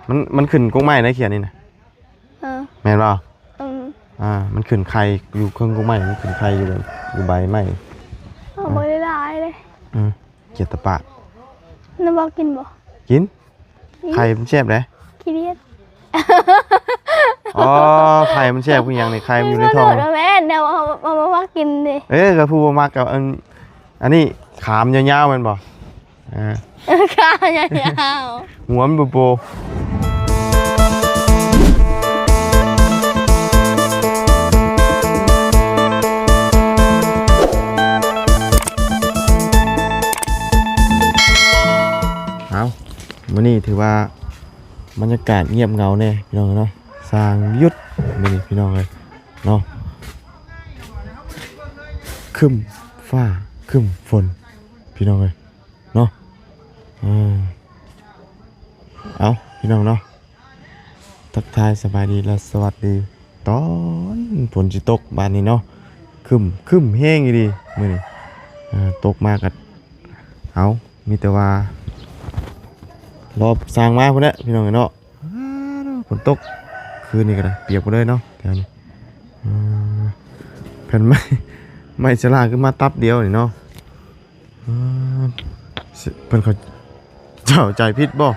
ມັນ ມັນຂຶ້ນກົກໄມ້ໄດ໋ຂຽດນີ້ນະ. ເອີ ແມ່ນບໍ່? ອືມ ອ່າ ມັນຂຶ້ນໄຂ່ຢູ່ເທິງກົກໄມ້ ມັນຂຶ້ນໄຂ່ຢູ່ ຢູ່ໃບໄມ້. ເອົາ ບໍ່ໄດ້ຫຼາຍເດ້. ອືມ ຂຽດຕະປາດ ນ້ອງບໍ່ກິນບໍ່? ກິນ. ໄຂ່ມັນແຊບເດ້. ຂີ້ດຽດ. ອໍ ໄຂ່ມັນແຊບຄືຫຍັງນີ້? ໄຂ່ມັນຢູ່ໃນທ້ອງ. ແມ່ນ ດຽວເອົາ ເອົາມາ ມາກິນເດ້. ເອີ ກໍຜູ້ບໍ່ມັກກໍ ອັນ ອັນນີ້ຂາມັນຍາວໆ ແມ່ນບໍ່? ເອີ ຂາຍາວໆ ຫົວມັນໂປ. ເອົາ ມື້ນີ້ຖືວ່າບັນຍາກາດງຽບເຫງົາແດ່ພີ່ນ້ອງເນາະ. ຊ່າງຢຸດມື້ນີ້ພີ່ນ້ອງເອີຍເນາະ. ຄຶ້ມຟ້າຄຶ້ມຝົນພີ່ນ້ອງເອີຍ ເນາະ. ເອີ ເອົາ ພີ່ນ້ອງເນາະ ທັກທາຍສະບາຍດີ ແລະ ສະຫວັດດີຕອນຝົນຊິຕົກບາດນີ້ເນາະ. ຄຶ້ມ ຄຶ້ມແຮງອີ່ຫຼີມື້ນີ້. ເອີ ຕົກມາກໍ ເອົາ ມີແຕ່ວ່າລໍສ້າງມາພຸ້ນແຫຼະ ພີ່ນ້ອງເນາະ. ອ້າວ ຝົນຕົກ ຄືນນີ້ກໍໄດ້ ປຽກໝົດເລີຍເນາະ ແຖວນີ້. ເອີ ແຜ່ນໄມ້ ໄມ້ສະລາຄືມາຕັບດຽວນີ້ເນາະ. ເອີ ເພິ່ນເຂົາເຈົ້າໃຈຜິດບໍ່?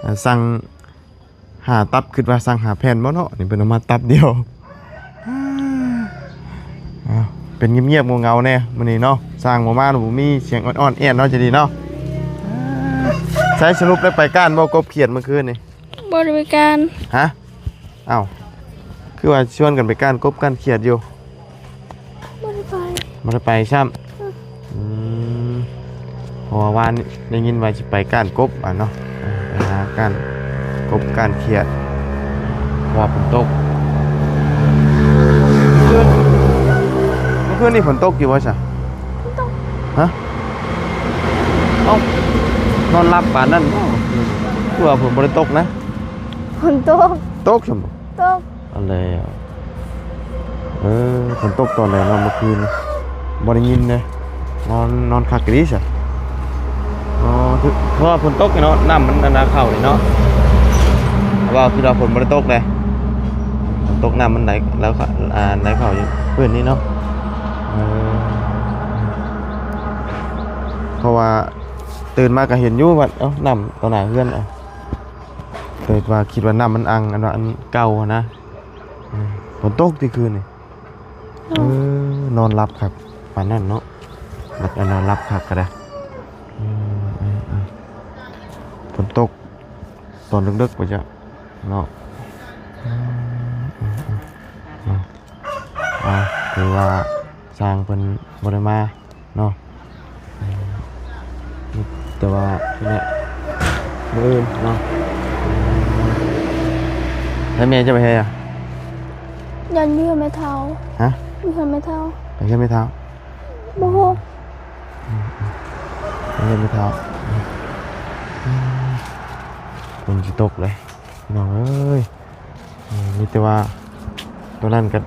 ອ່າ ສັ່ງຫ້າຕັບ ຄິດວ່າສັ່ງຫ້າແຜ່ນບໍ່ເນາະ? ນີ້ເພິ່ນເອົາມາຕັບດຽວ. ອ້າວ ເປັນງຽບໆ ເຫງົາໆ ແດ່ມື້ນີ້ເນາະ. ຊ່າງບໍ່ມາ ບໍ່ມີສຽງອອດໆ ແອດເນາະ ຈະດີເນາະ. ໃສ ສະຫຼຸບໄດ້ໄປກ້ານບໍ່ ກົບຂຽດມື້ຄືນນີ້? ບໍ່ໄດ້ໄປກ້ານ. ຮະ? ອ້າວ ຄືວ່າຊວນກັນໄປກ້ານກົບກ້ານຂຽດຢູ່? ບໍ່ໄດ້ໄປ. ບໍ່ໄດ້ໄປຊ້ຳ. ອືມ ອືມ ເພາະວ່າວານນີ້ໄດ້ຍິນວ່າຊິໄປກ້ານກົບ ອ່າ ເນາະ. ເອີ ໄປຫາກ້ານກົບກ້ານຂຽດ ເພາະວ່າຝົນຕົກ. ເມື່ອຄືນນີ້ຝົນຕົກຢູ່ບໍ່ຊະ? ບໍ່ຕົກ. ຮະ? ເອົ້າ ນອນຫຼັບປານນັ້ນບໍ່? ຄືວ່າຝົນບໍ່ໄດ້ຕົກນະ? ຝົນຕົກ. ຕົກຊັ້ນບໍ່? ຕົກ. ອັນແລ້ວ ເອີ ຝົນຕົກຕອນໃດເນາະ ເມື່ອຄືນ? ບໍ່ໄດ້ຍິນເດ້. ນອນ ນອນຄັກອີ່ຫຼີຊະ. ອໍ ຄື ເພາະວ່າຝົນຕົກເນາະ ນ້ຳມັນອັນນ່າເຂົ້ານີ້ເນາະ. ເວົ້າ ຄິດວ່າຝົນບໍ່ໄດ້ຕົກເດ້. ຝົນຕົກ ນ້ຳມັນໄຫຼ ແລ້ວ ອ່າ ໄຫຼເຂົ້າຢູ່ພື້ນນີ້ເນາະ. ເອີ ເພາະວ່າຕື່ນມາກໍເຫັນຢູ່ວ່າ ເອົ້າ ນ້ຳຕໍ່ໜ້າເຮືອນ ເອີ ເກີດວ່າ ຄິດວ່ານ້ຳມັນອັ່ງ ອັນວ່າອັນເກົ່າຫັ້ນນະ. ເອີ ຝົນຕົກຕິຄືນນີ້? ເອີ ນອນຫຼັບຄັກປານນັ້ນເນາະ. ບັດອັນນອນຫຼັບຄັກກໍໄດ້. ເອີ ເອີ ເອີ ຝົນຕົກຕອນເດິກໆ ບໍ່ຈັກເນາະ. ເອີ ເອີ ເອີ ເນາະ. ອ່າ ຖືວ່າຊ່າງເພິ່ນບໍ່ໄດ້ມາເນາະ. ແຕ່ວ່ານີ້ແຫຼະ ມື້ອື່ນເນາະ. ແລ້ວແມ່ຈະໄປໃສອະ? ຢ້ານຢູ່ແມ່ເຖົ້າ. ຮະ? ຢູ່ແມ່ເຖົ້າ. ໄປເຮືອນແມ່ເຖົ້າ? ບໍ່ຮູ້. ອືມ ອືມ ໄປເຮືອນແມ່ເຖົ້າ. ອືມ ຝົນຊິຕົກເລີຍ ພີ່ນ້ອງເອີຍ. ເອີ ມີແຕ່ວ່າຕົວນັ້ນກໍ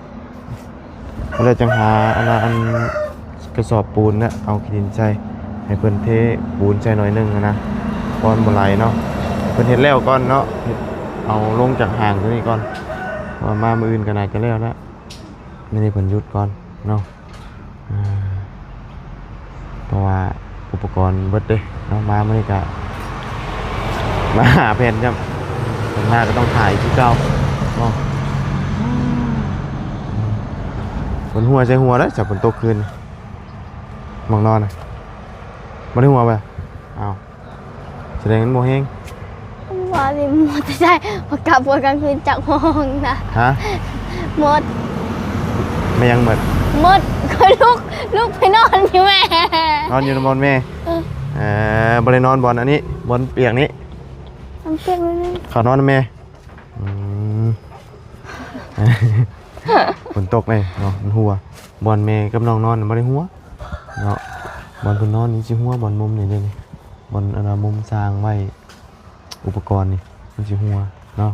ແລ້ວຈັ່ງຫາອັນນ່າ ອັນກະສອບປູນນະ ເອົາຂີ້ດິນໃສ່ ໃຫ້ເພິ່ນເທປູນໃສ່ໜ້ອຍໜຶ່ງຫັ້ນນະ ກ່ອນບໍ່ໄຫຼເນາະ. ເພິ່ນເຮັດແລ້ວກ່ອນເນາະ ເຮັດ ເອົາລົງຈາກຮ່າງຕົວນີ້ກ່ອນ ເພາະວ່າມາມື້ອື່ນກໍໜ້າຈະແລ້ວລະ. ມື້ນີ້ເພິ່ນຢຸດກ່ອນເນາະ. ອ່າ ເພາະວ່າອຸປະກອນເບິດເດ້ເນາະ. ມາມື້ນີ້ກະມາຫາແຜ່ນຈ້ຳ ເພິ່ນມາກໍຕ້ອງຖ່າຍຄືເກົ່າເນາະ. ເພິ່ນຫົວໃສ່ຫົວແລ້ວ ຈະຝົນຕົກຄືນ ໝ່ອງນອນນະ ບໍ່ໄດ້ຫົວບໍ່? ອ້າວ. ສະແດງມັນບໍ່ແຮງ. ວ່າຊິໝົດໃສ່ ມາກັບຫົວກາງຄືນຈັກໂມງນະ? ຮະ? ໝົດ. ແມ່ນຫຍັງໝົດ? ໝົດ ຂ້ອຍລຸກ ລຸກໄປນອນຢູ່ແມ່ ນອນຢູ່ນຳບ່ອນແມ່. ເອີ ເອີ ບໍ່ໄດ້ນອນບ່ອນອັນນີ້ ບ່ອນປຽກນີ້ ບ່ອນປຽກນີ້. ເຂົ້ານອນນຳແມ່. ອືມ ຝົນຕົກເດ້ເນາະ ມັນຫົວ. ບ່ອນແມ່ກັບນ້ອງນອນບໍ່ໄດ້ຫົວເນາະ ບ່ອນເພິ່ນນອນນີ້ຊິຫົວ ບ່ອນມຸມນີ້ເດ້ນີ້ ບ່ອນອັນວ່າມຸມສ້າງໄວ້ອຸປະກອນນີ້ ມັນຊິຫົວເນາະ.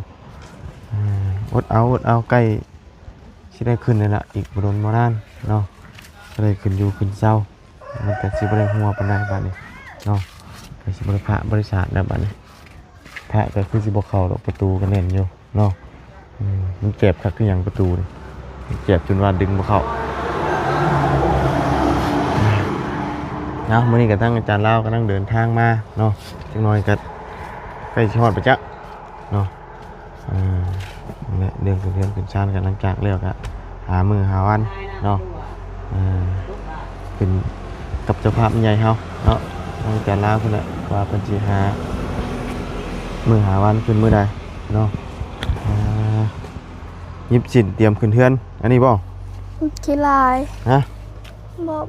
ອ່າ ອົດເອົາ ອົດເອົາ ໃກ້ຊິໄດ້ຂຶ້ນແລ້ວລະ ອີກບໍ່ດົນບໍ່ນານເນາະ ຊິໄດ້ຂຶ້ນຢູ່ຂຶ້ນເຊົາ ມັນກໍຊິບໍ່ໄດ້ຫົວປານໃດບາດນີ້ເນາະ ກໍຊິບໍ່ໄດ້ພະບໍລິສາດແລ້ວບາດນີ້. ພະກໍຄືຊິບໍ່ເຂົ້າດອກ ປະຕູກໍແໜ້ນຢູ່ເນາະ. ອືມ ມັນແຈບຄັກຄືຫຍັງປະຕູນີ້ ມັນແຈບຈົນວ່າດຶງບໍ່ເຂົ້າ. ເອົາ ມື້ນີ້ກໍທັງອາຈານລາວກຳລັງເດີນທາງມາເນາະ ຈັກໜ່ອຍກໍໃກ້ຊິຮອດໄປຈັກເນາະ. ອ່າ ນັ້ນແຫຼະ ເລື່ອງຂຶ້ນເຮືອນຂຶ້ນຊານກັນ ຫຼັງຈາກແລ້ວກະຫາມື້ຫາວັນເນາະ. ອ່າ ຂຶ້ນກັບເຈົ້າພາບໃຫຍ່ເຮົາເນາະ ທາງການລາວພຸ້ນແຫຼະ ວ່າເພິ່ນຊິຫາມື້ຫາວັນຂຶ້ນມື້ໃດເນາະ. ອ່າ ຫຍິບສິ້ນຕຽມຂຶ້ນເຮືອນ ອັນນີ້ບໍ່? ຂີ້ລາຍ. ຮະ? ບໍ່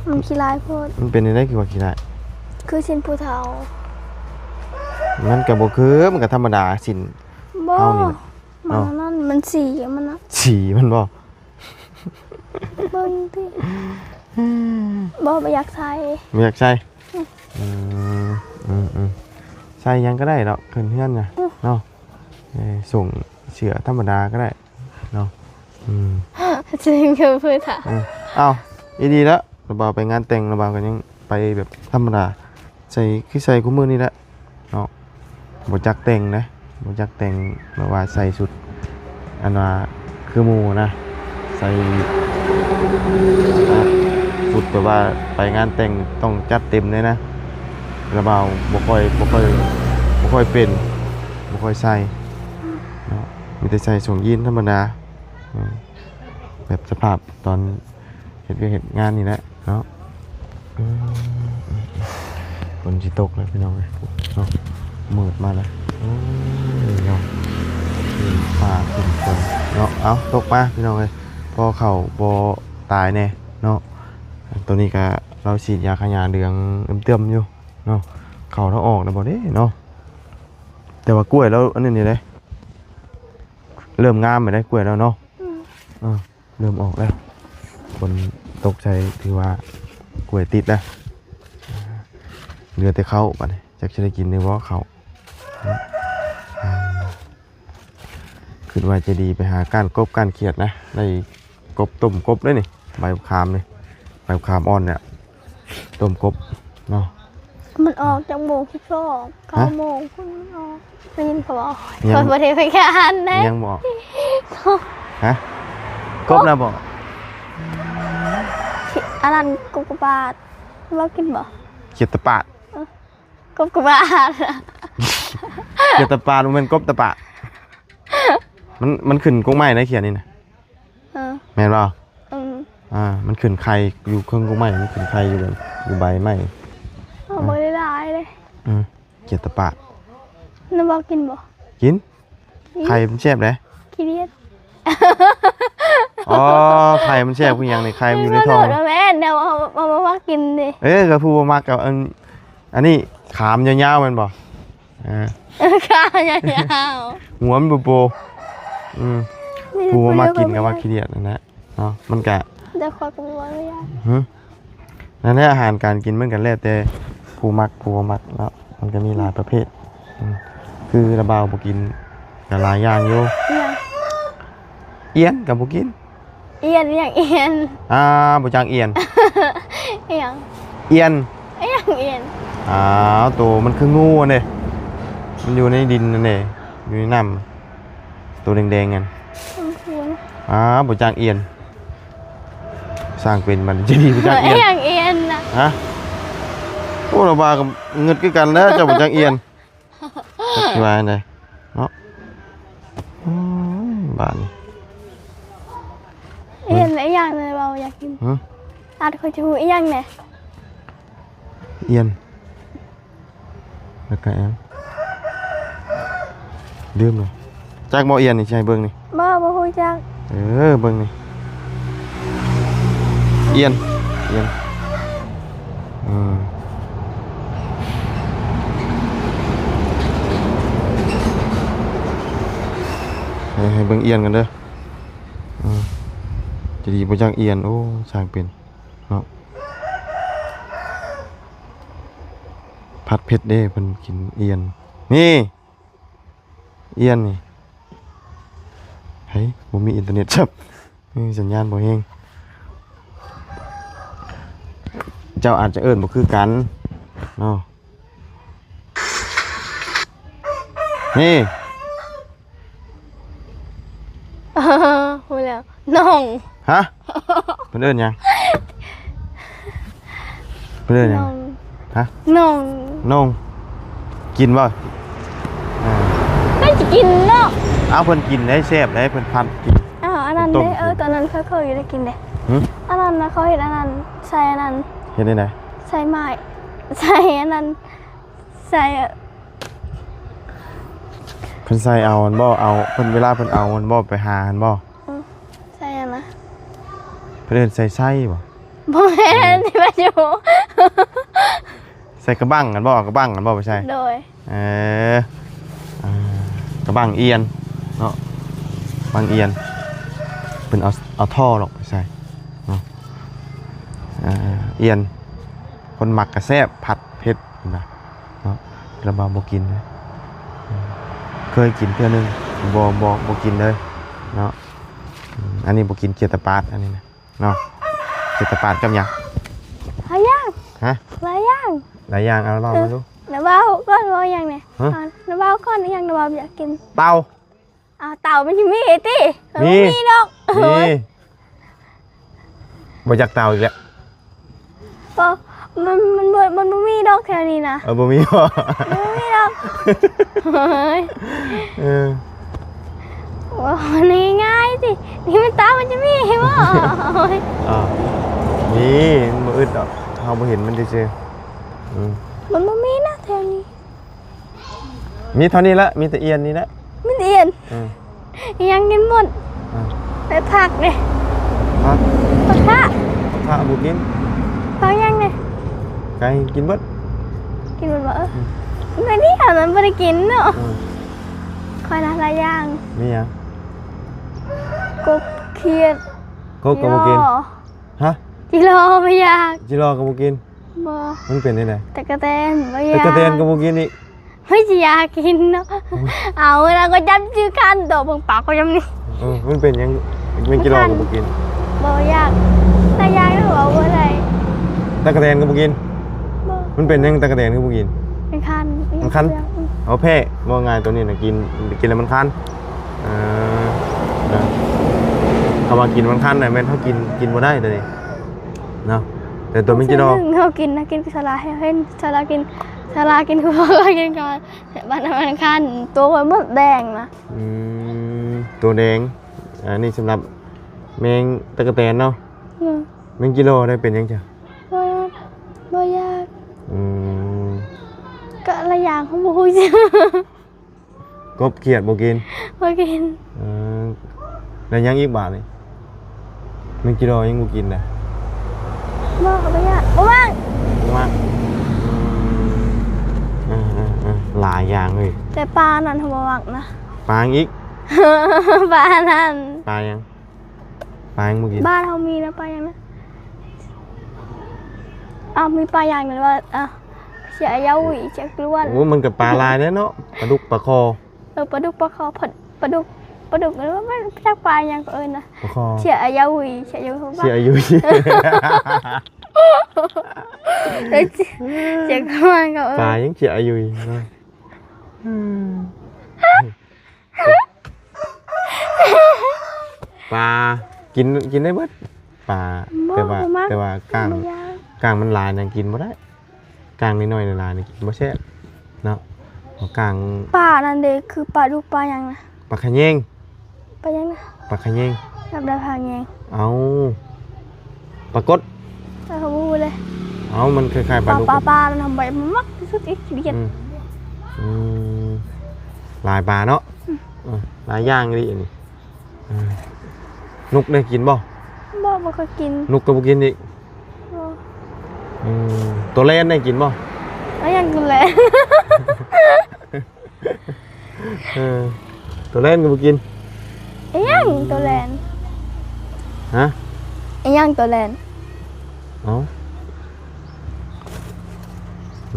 ມັນຂີ້ລາຍໂພດ. ມັນເປັນຈັ່ງໃດຄືວ່າຂີ້ລາຍ? ຄືສິ້ນຜູ້ເຖົ້າ. ມັນກໍບໍ່ຄື ມັນກໍທຳມະດາ ສິ້ນ ບໍ່ ເຮົານີ້ແຫຼະ ມັນ ເອົ້າ ອັນນັ້ນ ມັນສີມັນນະ ສີມັນບໍ່? ເບິ່ງຕິ ບໍ່ ບໍ່ຢາກໃສ່ ບໍ່ຢາກໃສ່. ອືມ ອືມ ອືມ ອືມ ໃສ່ຫຍັງກໍໄດ້ດອກ ຂຶ້ນເຮືອນນະ ອືມ ເນາະ. ເອີ ສົ່ງເສື້ອທຳມະດາກໍໄດ້ເນາະ. ອືມ ເຊິ່ງຄືເພິ່ນຖາມ ເອີ ເອົ້າ ອີ່ດີລະ ລະບ່າວໄປງານແຕ່ງ ລະບ່າວກໍຍັງໄປແບບທຳມະດາ ໃສ່ຄືໃສ່ຄູ່ມື້ນີ້ແຫຼະເນາະ. ບໍ່ຈັກແຕ່ງນະ ບໍ່ຈັກແຕ່ງ ແບບວ່າໃສ່ຊຸດ ອັນວ່າຄືໝູ່ນະ ໃສ່ ອ່າ ຊຸດແບບວ່າໄປງານແຕ່ງຕ້ອງຈັດເຕັມເລີຍນະ. ລະບ່າວບໍ່ຄ່ອຍ ບໍ່ຄ່ອຍ ບໍ່ຄ່ອຍເປັນ ບໍ່ຄ່ອຍໃສ່ເນາະ ມີແຕ່ໃສ່ສົ້ງຢີນທຳມະດາ ອືມ ແບບສະພາບຕອນ ເຮັດວຽກເຮັດງານນີ້ແຫຼະເນາະ. ອືມ ຝົນຊິຕົກແລ້ວພີ່ນ້ອງເອີຍເນາະ ມືດມາແລ້ວ. ໂອ້ຍເນາະ ຟ້າຄຶ້ມຝົນເນາະ. ເອົາ ຕົກມາພີ່ນ້ອງເອີຍ ພໍເຂົ້າບໍ່ຕາຍແດ່ເນາະ. ຕົວນີ້ກະລາວສີດຢາຂະຫຍ້າເຫຼືອງເຕີມໆຢູ່ເນາະ. ເຂົ້າລາວອອກແລ້ວບໍ່ເດ້ເນາະ ແຕ່ວ່າກ້ວຍລາວອັນນີ້ນີ້ເດ້ ເລີ່ມງາມແລ້ວເດ້ ກ້ວຍລາວເນາະ. ອືມ ເອີ ເລີ່ມອອກແລ້ວ ຝົນຕົກໃສ່ ຖືວ່າກ້ວຍຕິດແລ້ວ ເຫຼືອແຕ່ເຂົ້າ ບາດນີ້ຈັກຊິໄດ້ກິນຫຼືບໍ່ເຂົ້າ. ອືມ ຄິດວ່າຈະດີໄປຫາກ້ານກົບກ້ານຂຽດນະ ໄດ້ກົບ ຕົ້ມກົບເດ້ນີ້ ໃບບັກຂາມນີ້ ໃບບັກຂາມອ່ອນນີ້ ຕົ້ມກົບເນາະ. ມັນອອກຈັກໂມງ? ສິບສອງ ເກົ້າໂມງພຸ້ນມັນອອກ ໄດ້ຍິນເຂົາເວົ້າ. ຍັງ ຂ້ອຍບໍ່ໄດ້ໄປງານເດ້ ຍັງບໍ່ອອກ. ຮະ? ກົບແລ້ວບໍ່? ອັນນັ້ນ ກົບກະບາດ ເວົ້າກິນບໍ່? ຂຽດຕະປາດ. ເອີ ກົບກະບາດ. ຂຽດຕະປາດ ບໍ່ແມ່ນກົບຕະປາດ. ມັນ ມັນຂຶ້ນກົກໄມ້ໄດ້ຂຽດນີ້ນະ. ເອີ ແມ່ນບໍ່? ອືມ ອ່າ ມັນຂຶ້ນໄຂ່ຢູ່ເຄິ່ງກົກໄມ້ ມັນຂຶ້ນໄຂ່ຢູ່ ຢູ່ໃບໄມ້. ເອົາ ເອີ ບໍ່ໄດ້ຫຼາຍເດ້. ອືມ ຂຽດຕະປາດ ນ້ຳບໍ່ກິນບໍ່? ກິນ ອືມ ໄຂ່ມັນແຊບເດ້. ຂີ້ດຽດ. ອໍ ໄຂ່ມັນແຊບຄືຫຍັງນີ້? ໄຂ່ມັນຢູ່ໃນທ້ອງ. ແມ່ນແນວເອົາ ເອົາມາໝັກກິນເດ້. ເອີ ກໍຜູ້ບໍ່ມັກກໍ ອັນ ອັນນີ້ຂາມັນຍາວໆແມ່ນບໍ່? ອ່າ ຂາຍາວໆ ຫົວມັນໂປໆ. ອືມ ຜູ້ບໍ່ມັກກິນກໍວ່າຂີ້ດຽດນັ້ນແຫຼະເນາະ. ມັນກະ ແຕ່ຂ້ອຍກໍບໍ່ວ່າ. ຫຶ ນັ້ນແຫຼະ ອາຫານການກິນມັນກໍແລ້ວແຕ່ຜູ້ມັກຜູ້ບໍ່ມັກເນາະ ມັນກໍມີຫຼາຍປະເພດ. ອືມ ຄືລະບ່າວບໍ່ກິນກໍຫຼາຍຢ່າງຢູ່. ອີ່ຫຍັງ? ອ່ຽນກໍບໍ່ກິນ. ອ່ຽນ ອີ່ຫຍັງອ່ຽນ? ອ່າ ບໍ່ຈັກອ່ຽນ. ອີ່ຫຍັງ? ອ່ຽນ. ອີ່ຫຍັງອ່ຽນ? ອ້າວ ໂຕມັນຄືງູຫັ້ນເດ້ ມັນຢູ່ໃນດິນຫັ້ນເດ້ ຢູ່ໃນນ້ຳ ໂຕແດງໆຫັ້ນ. ອ້າວ ບໍ່ຈັກອ່ຽນ. ສ້າງເປັນມັນຈະດີບໍ່ຈັກອ່ຽນ. ອີ່ຫຍັງອ່ຽນນະ? ຮະ? ໂອ້ ລະວ່າກໍງຶດຄືກັນແຫຼະ ເຈົ້າບໍ່ຈັກອ່ຽນ. ຈັກຊິວ່າຈັ່ງໃດເນາະ. ໂອ້ຍ ບາດນີ້ ເຫັນອີ່ຫຍັງເລີຍ ເວົ້າຢາກກິນ. ຫຶ ອາດຂ້ອຍຈະຮູ້ອີ່ຫຍັງແດ່. ອ່ຽນ ແລ້ວກໍຫຍັງ ລືມແລ້ວ. ຈັກບໍ່ອ່ຽນນີ້ ຊິໃຫ້ເບິ່ງນີ້. ບໍ່ ບໍ່ຮູ້ຈັກ. ເອີ ເບິ່ງນີ້ ອ່ຽນ ອ່ຽນ. ອືມ ໃຫ້ ໃຫ້ເບິ່ງອ່ຽນກັນເດີ. ອືມ ຈະດີບໍ່ຈັກອ່ຽນ. ໂອ້ ຊ່າງເປັນເນາະ. ຜັດເຜັດເດ້ ເພິ່ນກິນອ່ຽນ ນີ້ ອ່ຽນນີ້. ເຮີ້ຍ ບໍ່ມີອິນເຕີເນັດຊ້ຳ. ເອີ ສັນຍານບໍ່ແຮງ. ເຈົ້າອາດຈະເອີ້ນບໍ່ຄືກັນເນາະ. ນີ້ ຮູ້ແລ້ວ ໜອງ. ຮະ? ເພິ່ນເອີ້ນຫຍັງ? ເພິ່ນເອີ້ນຫຍັງ? ໜອງ. ຮະ? ໜອງ. ໜອງ. ກິນບໍ່? ເອີ ໃຜຊິກິນເນາະ. ອ້າວ ເພິ່ນກິນໄດ້ ແຊບໄດ໋ ເພິ່ນພັດກິນ. ອ້າວ ອັນນັ້ນເດ້ ຕົ້ມກິນ. ເອີ ຕອນນັ້ນເຂົາເຄີຍໄດ້ກິນເດ້. ຫຶ? ອັນນັ້ນນະ ເຂົາເຮັດອັນນັ້ນ ໃສ່ອັນນັ້ນ. ເຮັດແນວໃດ? ໃສ່ໄມ້ ໃສ່ອັນນັ້ນ ໃສ່ ເພິ່ນໃສ່ເອົາຫັ້ນບໍ່? ເອົາ ເພິ່ນ ເວລາເພິ່ນເອົາຫັ້ນບໍ່? ໄປຫາຫັ້ນບໍ່? ອືມ ໃສ່ຫຍັງນະ? ເພິ່ນເອີ້ນໃສ່ໄສ້ບໍ່? ບໍ່ແມ່ນ ອືມ ທີ່ວ່າຢູ່ ໃສ່ກະບັງຫັ້ນບໍ່? ເອົາກະບັງຫັ້ນບໍ່ໄປໃສ່? ໂດຍ. ເອີ ອ່າ ກະບັງອຽນເນາະ ບັງອຽນ ເພິ່ນເອົາ ເອົາທໍ່ຫຼອກໄປໃສ່ເນາະ. ອ່າ ອຽນ ຄົນມັກກະແຊບ ຜັດເຜັດນະເນາະ. ລະບ່າວບໍ່ກິນເດ້ ເຄີຍກິນເທື່ອໜຶ່ງ ບໍ່ ບໍ່ ບໍ່ກິນເລີຍເນາະ. ອັນນີ້ບໍ່ກິນ ຂຽດຕາປາດ ອັນນີ້ນະເນາະ. ຂຽດຕາປາດກັບຫຍັງ? ຫຼາຍຢ່າງ. ຮະ? ຫຼາຍຢ່າງ. ຫຼາຍຢ່າງ ເອົາເວົ້າມາດູ. ລະບ່າວກ່ອນ ເວົ້າຫຍັງແດ່? ຮະ? ລະບ່າວກ່ອນ ອີຫຍັງລະບ່າວຢາກກິນ? ເຕົາ. ອ້າວ ເຕົາມັນຊິມີຕິ? ມີ ບໍ່ມີດອກ. ມີ. ບໍ່ຢາກເຕົາອີກແລ້ວ. ບໍ່ ມັນ ມັນບໍ່ ມັນບໍ່ມີດອກແຖວນີ້ນະ. ເອີ ບໍ່ມີບໍ? ບໍ່ມີດອກ. ເອີ ໂອ້ຍ ນີ້ງ່າຍຕິ ນີ້ມັນເຕົາມັນຈະມີບໍ? ອ່າ ມີ ມັນບໍ່ອຶດດອກ ເຮົາບໍ່ເຫັນມັນຊື່ໆ. ອືມ ມັນບໍ່ມີນະແຖວນີ້. ມີເທົ່ານີ້ລະ ມີແຕ່ອຽນນີ້ແຫຼະ ມີແຕ່ອຽນ. ເອີ ອີຫຍັງກິນໝົດ. ເອີ ແຕ່ຜັກເດ້? ຜັກ ຜັກຄະ ຜັກຄະບໍ່ກິນ. ຜັກຫຍັງເດ້? ໄກ່ກິນເບິດ ກິນເບິດບໍ່? ເອີ ອືມ ມື້ນີ້ຫາມັນບໍ່ໄດ້ກິນເນາະ. ເອີ ຂ້ອຍນະຫຼາຍຢ່າງ. ມີຫຍັງ? ກົບ ຂຽດ ກົບກໍບໍ່ກິນ. ຈີລໍ ຮະ? ຈີລໍບໍ່ຢາກ. ຈີລໍກໍບໍ່ກິນ. ບໍ່ ມັນເປັນຈັ່ງໃດ? ຕະກະແຕນບໍ່ຢາກ. ຕະກະແຕນກໍບໍ່ກິນອີກ. ເຮີ້ຍ ຊິຢາກກິນເນາະ. ອືມ ເອົາລະ ກໍຈຳຊື່ຄັນໂຕເບິ່ງປາກກໍຈຳນີ້. ເອີ ມັນເປັນຫຍັງ ແມງຈີລໍກໍບໍ່ກິນ? ບໍ່ຢາກ ຕາຢາກກໍເວົ້າບໍ່ໄດ້. ຕະກະແຕນກໍບໍ່ກິນ? ບໍ່ ມັນເປັນຫຍັງຕະກະແຕນຄືບໍ່ກິນ? ມັນຄັນ ມັນຄັນ. ອືມ ເອົາແພ້ ເວົ້າງ່າຍໂຕນີ້ນະ ກິນ ກິນແລ້ວມັນຄັນ. ເອີ ນະ ຄຳວ່າກິນມັນຄັນນະ ແມ່ນເຮົາກິນ ກິນບໍ່ໄດ້ໂຕນີ້ເນາະ. ແຕ່ໂຕແມງຈີລໍ ເຮົາກິນນະ ກິນສາລາ ເຫັນສາລາກິນ ສາລາກິນ ຄືວ່າກິນກ່ອນ ບາດນັ້ນມັນຄັນ ໂຕຂ້ອຍໝົດແດງນະ. ອືມ ໂຕແດງ. ອັນນີ້ສຳລັບແມງຕະກະແຕນເນາະ. ອືມ ແມງຈີລໍໄດ້ເປັນຫຍັງຈ້ະ? ບໍ່ ບໍ່ຢາກ. ອືມ ກະຫຼາຍຢ່າງ ເຮົາບໍ່ຮູ້. ກົບຂຽດບໍ່ກິນ? ບໍ່ກິນ. ເອີ ແລ້ວຫຍັງອີກບາດນີ້? ແມງຈີລໍຍັງບໍ່ກິນນະ? ບໍ່ ບໍ່ຢາກ ບໍ່ມັກ ບໍ່ມັກ. ອືມ ເອີໆໆ ຫຼາຍຢ່າງເລີຍ. ແຕ່ປານັ້ນເຮົາບໍ່ມັກນະ. ປາຫຍັງອີກ? ປານັ້ນ. ປາຫຍັງ? ປາຫຍັງບໍ່ກິນ? ບ້ານເຮົາມີນະ ປາຫຍັງນະ? ອ້າວ ມີປາຫຍັງນັ້ນວ່າ ເອີ ເສຍອາຍາຫວີ ເສຍກລວນ. ໂອ້ ມັນກໍປາຫຼາຍແດ່ເນາະ ປາດຸກ ປາຄໍ. ເອີ ປາດຸກ ປາຄໍ ປາ ປາດຸກ ປາດຸກ ເອີ ມັນຈັກປາຫຍັງກໍເອີ້ນນະ ປາຄໍ ເສຍອາຍາຫວີ ເສຍອາຍາຫວີ ເສຍອາຍາຫວີ ເສຍກລວນກໍເອີ້ນ ປາຫຍັງເສຍອາຍາຫວີເນາະ. ປາກິນ ກິນໄດ້ເບິດປາ ບໍ່ ແຕ່ວ່າ ບໍ່ມັກ ແຕ່ວ່າກ້າງ ບໍ່ຢາກ ກ້າງມັນຫຼາຍນະ ກິນບໍ່ໄດ້. ກ້າງນ້ອຍໆຫຼາຍໆນີ້ກິນບໍ່ແຊບເນາະ. ກ້າງ ປານັ້ນເດ້ ຄືປາດຸກ ປາຫຍັງນະ? ປາຂະແຍງ. ປາຫຍັງນະ? ປາຂະແຍງ. ແບບໃດປາຂະແຍງ? ເອົ້າ ປາກົດ. ເອີ ບໍ່ຮູ້ເລີຍ. ເອົ້າ ມັນຄ້າຍໆປາດຸກ. ປາ ປາ ປານັ້ນໃບມັນມັກທີ່ສຸດອີກ ຂີ້ດຽດ. ອືມ ອືມ ຫຼາຍປາເນາະ. ອືມ ເອີ ຫຼາຍຢ່າງອີ່ຫຼີອັນນີ້. ອ່າ ນົກໄດ້ກິນບໍ່? ບໍ່ ບໍ່ເຄີຍກິນ. ນົກກໍບໍ່ກິນອີກ? ບໍ່. ອືມ ໂຕແລນໄດ້ກິນບໍ່? ອາ ຫຍັງໂຕແລນ? ເອີ ໂຕແລນກໍບໍ່ກິນ. ອີຫຍັງໂຕແລນ? ຮະ? ອີຫຍັງໂຕແລນ? ເອົ້າ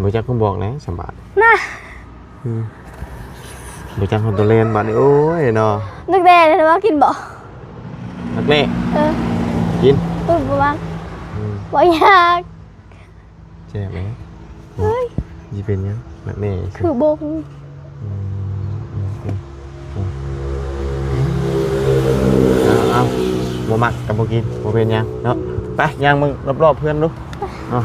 ບໍ່ຈັກຄວາມບອກແຫຼະ ສຳບາຍນະ. ອືມ ບໍ່ຈັກຮອດໂຕແລນບາດນີ້ ໂອ້ຍເນາະ. ນັກແດ້ນະວ່າກິນບໍ່? ນັກແດ້? ເອີ ກິນ. ເອີ ບໍ່ມັກ. ອືມ ບໍ່ຢາກ. ແຊບເດ້. ເຮີ້ຍ ຊິເປັນຫຍັງ? ນັກແດ້ຄືບົງ. ອືມ ມັກກໍບໍ່ກິນ ບໍ່ເປັນຫຍັງເນາະ. ໄປ ຍ່າງເບິ່ງລອບໆເຮືອນດູເນາະ.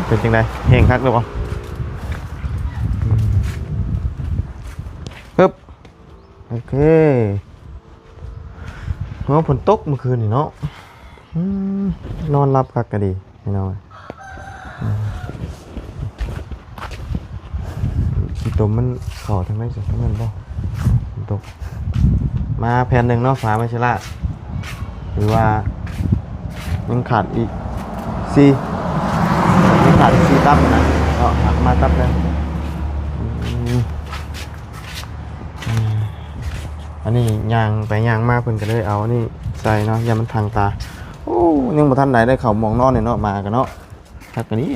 ເປັນຈັ່ງໃດ? ແຫ້ງຄັກຫຼືບໍ່? ອືມ ປຶບ ໂອເຄ. ເອີ ຝົນຕົກມື້ຄືນນີ້ເນາະ. ອືມ ນອນຫຼັບຄັກກໍດີພີ່ນ້ອງ. ອືມ ຂີ້ຕົມມັນເຂົ້າທາງໃດຊັ້ນ ທາງນັ້ນບໍ່? ຝົນຕົກ. ມາແຜ່ນໜຶ່ງເນາະ ຝາໄມ້ເຊລາ ຫຼືວ່າຍັງຂາດອີກສີ່ ຍັງຂາດອີກສີ່ຕັບນະເນາະ. ມາຕັບແລ້ວ. ອືມ ອືມ ອັນນີ້ຍ່າງໄປຍ່າງມາ ເພິ່ນກໍເລີຍເອົາອັນນີ້ໃສ່ເນາະ ຢ້ານມັນຖັງຕາ. ໂອ້ ຍັງບໍ່ທັນໄດ້ ໄດ້ເຂົ້າໝ່ອງນອນເລີຍເນາະ ໝາກໍເນາະ. ຄັກກະນີ້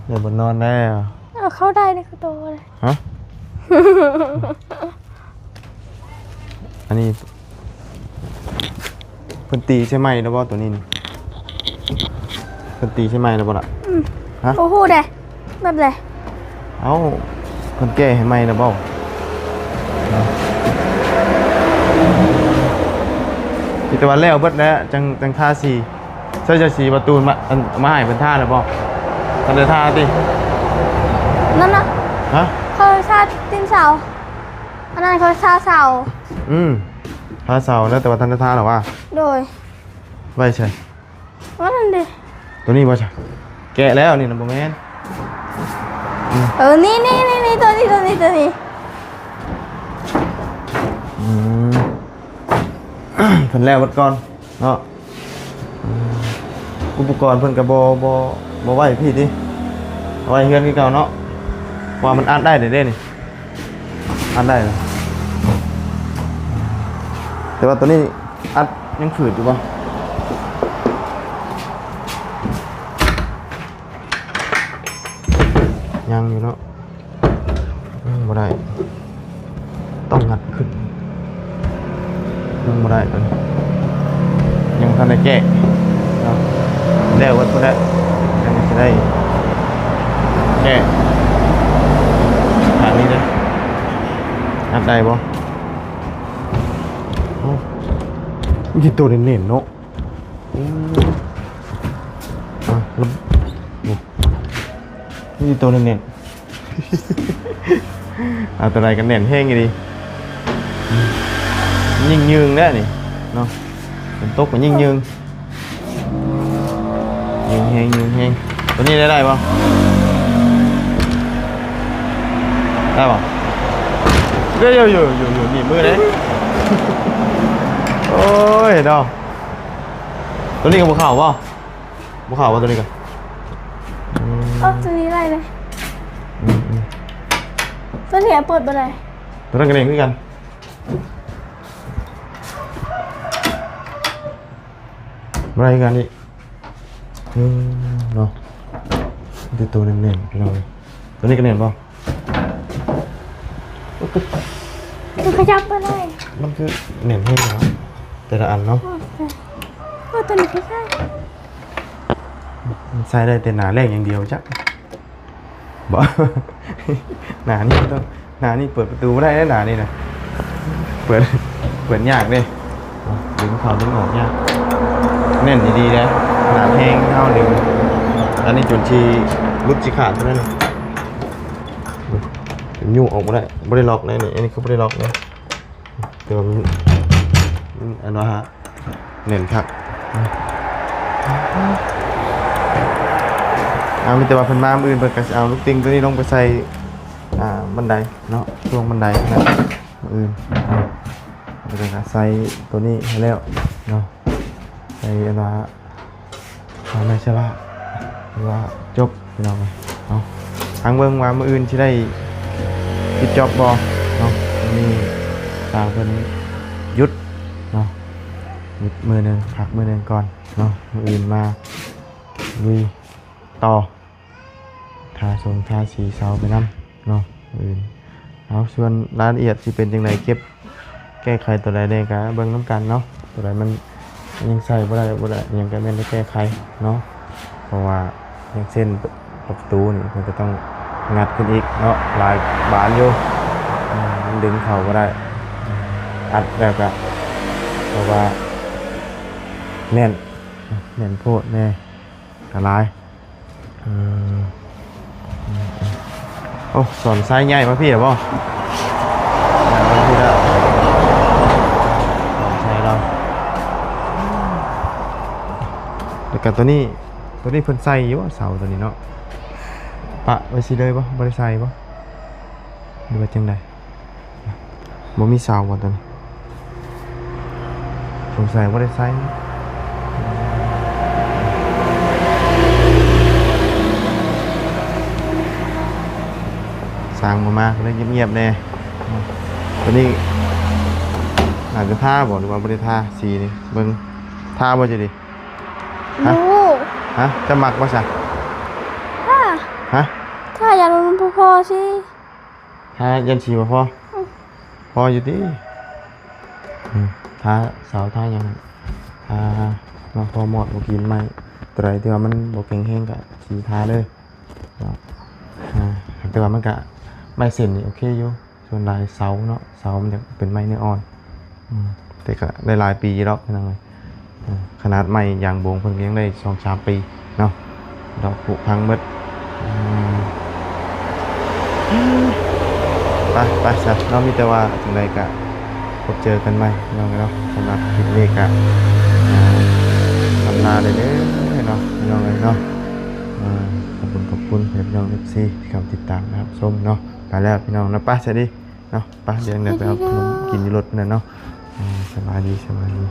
ໄດ້ບ່ອນນອນແລ້ວ. ເອົາເຂົ້າໄດ້ນີ້ຄືໂຕເລີຍ. ຮະ? ອັນນີ້ ເພິ່ນຕີໃສ່ໃໝ່ແລ້ວບໍ່ ໂຕນີ້ນີ້? ເພິ່ນຕີໃສ່ໃໝ່ແລ້ວບໍ່ລະ? ອືມ ຮະ? ບໍ່ຮູ້ເດ້ ແບບໃດ? ເອົ້າ ເພິ່ນແກ້ໃຫ້ໃໝ່ແລ້ວບໍ່? ມີແຕ່ວ່າແລ້ວເບິດແລ້ວ ຈັ່ງ ຈັ່ງທາສີ. ໃຊ້ ໃຊ້ສີປະຕູມາ ອັນ ມາໃຫ້ເພິ່ນທາແລ້ວບໍ່? ທັນໄດ້ທາຕິ? ນັ້ນນະ. ຮະ? ເຂົາທາຕີນເສົາ ອັນນັ້ນເຂົາທາເສົາ. ອືມ ທາເສົາແລ້ວ ແຕ່ວ່າທັນໄດ້ທາແລ້ວຫວາ? ໂດຍ. ໄວ້ໃສ? ອັນນັ້ນເດ້. ໂຕນີ້ບໍ່ຊະ? ແກະແລ້ວນີ້ນະ ບໍ່ແມ່ນ. ອືມ ເອີ ນີ້ໆໆ ໂຕນີ້ ໂຕນີ້ ໂຕນີ້. ອືມ ເພິ່ນແລ້ວເບິດກ່ອນເນາະ. ອືມ ອຸປະກອນເພິ່ນກໍບໍ່ ບໍ່ ບໍ່ໄວ້ພີ້ຕິ ເອົາໄວ້ເຮືອນຄືເກົ່າເນາະ ເພາະວ່າມັນອັດໄດ້ເດ້ນີ້ ອັດໄດ້. ແຕ່ວ່າໂຕນີ້ອັດຍັງຝືດຢູ່ບໍ່? ຍັງຢູ່ເນາະ ຍັງບໍ່ໄດ້ ຕ້ອງງັດຂຶ້ນ. ຍັງບໍ່ໄດ້ ໂຕນີ້ຍັງບໍ່ທັນໄດ້ແກະເນາະ ແລ້ວເບິດພຸ້ນແຫຼະ ຈັ່ງຊິໄດ້ແກະ. ອັນນີ້ເດ້ ອັດໄດ້ບໍ່? ໂອ້ ມີແຕ່ໂຕເໜັ້ນໆເນາະ. ອືມ ອ່ະ ລະ ໂອ້ ມີແຕ່ໂຕແໜ້ນໆ. ເອົາໂຕໃດກໍແໜ້ນແຮງອີ່ຫຼີ ຍິ່ງຍືງແລ້ວນີ້ເນາະ ຝົນຕົກກໍຍິ່ງຍືງ ຍືງແຮງ ຍືງແຮງ. ໂຕນີ້ໄດ້ ໄດ້ບໍ່? ໄດ້ບໍ່? ດຽວ ດຽວ ດຽວ ດຽວ ໜີບມືເດ້. ໂອ້ຍເນາະ ໂຕນີ້ກໍບໍ່ເຂົ້າບໍ່? ບໍ່ເຂົ້າບໍ່ໂຕນີ້ກໍ? ອືມ ເອົາໂຕນີ້ໄດ້ເລີຍ. ອືມໆ ໂຕນີ້ເປີດບໍ່ໄດ້ ໂຕນັ້ນກໍແໜ້ນຄືກັນ ບໍ່ໄດ້ຄືກັນອີກ. ອືມ ເນາະ ມີແຕ່ໂຕແໜ້ນໆ ພີ່ນ້ອງເອີຍ. ໂຕນີ້ກໍແໜ້ນບໍ່? ມັນຂະຫຍັບບໍ່ໄດ້ ມັນຄືແໜ້ນແຮງເນາະ ແຕ່ລະອັນເນາະ. ໂອ້ຍ ໂອ້ຍ ໂຕນີ້ກໍໃຊ້ ມັນໃຊ້ໄດ້ແຕ່ໜ້າແລ້ງຢ່າງດຽວຈັກ ບໍ່ ໜ້ານີ້ຕ້ອງ ໜ້ານີ້ເປີດປະຕູບໍ່ໄດ້ເດ້ ໜ້ານີ້ນະ ເປີດ ເປີດຍາກເດ້ ດຶງເຂົ້າດຶງອອກຍາກ. ແໜ້ນດີໆເດ້ ຂະໜາດແຮງເຮົາດຶງ ອັນນີ້ຈົນຊິຫຼຸດຊິຂາດເທົ່ານັ້ນ ຍົກອອກບໍ່ໄດ້ ບໍ່ໄດ້ລັອກເດ້ນີ້ ອັນນີ້ຄືບໍ່ໄດ້ລັອກເດ້. ແຕ່ວ່າມັນ ມັນອັນວ່າແໜ້ນຄັກ. ອ່າ ມີແຕ່ວ່າເພິ່ນມາມື້ອື່ນ ເພິ່ນກໍຊິເອົາລູກຕິ່ງໂຕນີ້ລົງໄປໃສ່ ອ່າ ບັນໄດເນາະ ຊ່ວງບັນໄດນະ ມື້ອື່ນເນາະ. ແລ້ວກໍໃສ່ໂຕນີ້ໃຫ້ແລ້ວເນາະ ໃສ່ອັນວ່າ ເອົາໄມ້ຊະລະ ຖືວ່າຈົບພີ່ນ້ອງເອີຍເນາະ. ທາງເບິ່ງວ່າມື້ອື່ນຊິໄດ້ປິດຈອບບໍ່ເນາະ. ມື້ນີ້ທາງເພິ່ນຢຸດເນາະ ຢຸດມື້ໜຶ່ງ ພັກມື້ໜຶ່ງກ່ອນເນາະ. ມື້ອື່ນມາລຸຍຕໍ່ ທາສົງທາສີເສົາໄປນຳເນາະ ມື້ອື່ນ. ເອົາ ສ່ວນລາຍລະອຽດຊິເປັນຈັ່ງໃດ ເກັບ ແກ້ໄຂຕົວໃດແດ່ກໍເບິ່ງນຳກັນເນາະ. ຕົວໃດມັນຍັງໃສ່ບໍ່ໄດ້ ບໍ່ໄດ້ຫຍັງ ກໍແມ່ນໄດ້ແກ້ໄຂເນາະ. ເພາະວ່າຢ່າງເຊັ່ນ ປະຕູນີ້ ມັນກໍຕ້ອງງັດຂຶ້ນອີກເນາະ ຫຼາຍບານຢູ່ ມັນດຶງເຂົ້າບໍ່ໄດ້. ອັດແລ້ວກະ ເພາະວ່າແໜ້ນ ແໜ້ນໂພດແນ່ ກະຫຼາຍ. ເອີ ໂອ້ ສອນໄຊໃຫຍ່ມາພີ້ແລ້ວບໍ່? ໃຫຍ່ມາພີ້ແລ້ວ ສອນໄຊລາວ. ແລ້ວກະໂຕນີ້ ໂຕນີ້ເພິ່ນໃສ່ຢູ່ບໍ່ ເສົາໂຕນີ້ເນາະ? ປະໄວ້ຊິເລີຍບໍ່? ບໍ່ໄດ້ໃສ່ບໍ່ ຫຼືວ່າຈັ່ງໃດ? ບໍ່ມີເສົາບໍ່ໂຕນີ້? ສົງໄສບໍ່ໄດ້ໃສ່. ຊ່າງບໍ່ມາ ກະເລີຍງຽບໆແນ່. ໂຕນີ້ອາດຈະທາບໍ່ ຫຼືວ່າບໍ່ໄດ້ທາ ສີນີ້ ເບິ່ງ ທາບໍ່ຈະດີ? ຮະ? ບໍ່ຮູ້. ຮະ? ຈະມັກບໍ່ຊະ? ຖ້າ ຮະ? ຖ້າຢາກມັນບໍ່ພໍຊິ. ທາຢ້ານສີບໍ່ພໍ? ອືມ ພໍຢູ່ຕິ? ອືມ ທາເສົາທາຫຍັງ ທາມາພໍມອດບໍ່ກິນໄມ້ ໂຕໃດທີ່ວ່າມັນບໍ່ແຂງແຮງກະສີທາເລີຍເນາະ. ອາ ແຕ່ວ່າມັນກະ ໄມ້ເສັ້ນນີ້ໂອເຄຢູ່ ສ່ວນຫຼາຍເສົາເນາະ ເສົາມັນຈະເປັນໄມ້ເນື້ອອ່ອນ. ອືມ ແຕ່ກະໄດ້ຫຼາຍປີຢູ່ດອກພີ່ນ້ອງເອີຍ. ເອີ ຂະໜາດໄມ້ຢາງບົງເພິ່ນກະຍັງໄດ້ສອງສາມປີເນາະ ດອກຜຸພັງເບິດ. ອືມ ໄປ ໄປຊະເນາະ ມີແຕ່ວ່າຈັ່ງໃດກະພົບເຈີກັນໃໝ່ພີ່ນ້ອງເອີຍເນາະ. ສຳລັບຄລິບນີ້ກະ ອາ ອຳລາເລີຍເດີເນາະ ພີ່ນ້ອງເອີຍເນາະ. ອາ ຂອບຄຸນ ຂອບຄຸນພີ່ນ້ອງເອັຟຊີທີ່ເຂົ້າຕິດຕາມຮັບຊົມເນາະ. ໄປແລ້ວພີ່ນ້ອງເນາະ ໄປ ສະຫວັດດີເນາະ. ໄປ ດຽວໄດ້ໄປເອົາຂະໜົມກິນຢູ່ລົດນັ້ນເນາະ. ອາ ສະບາຍດີ ສະບາຍດີ.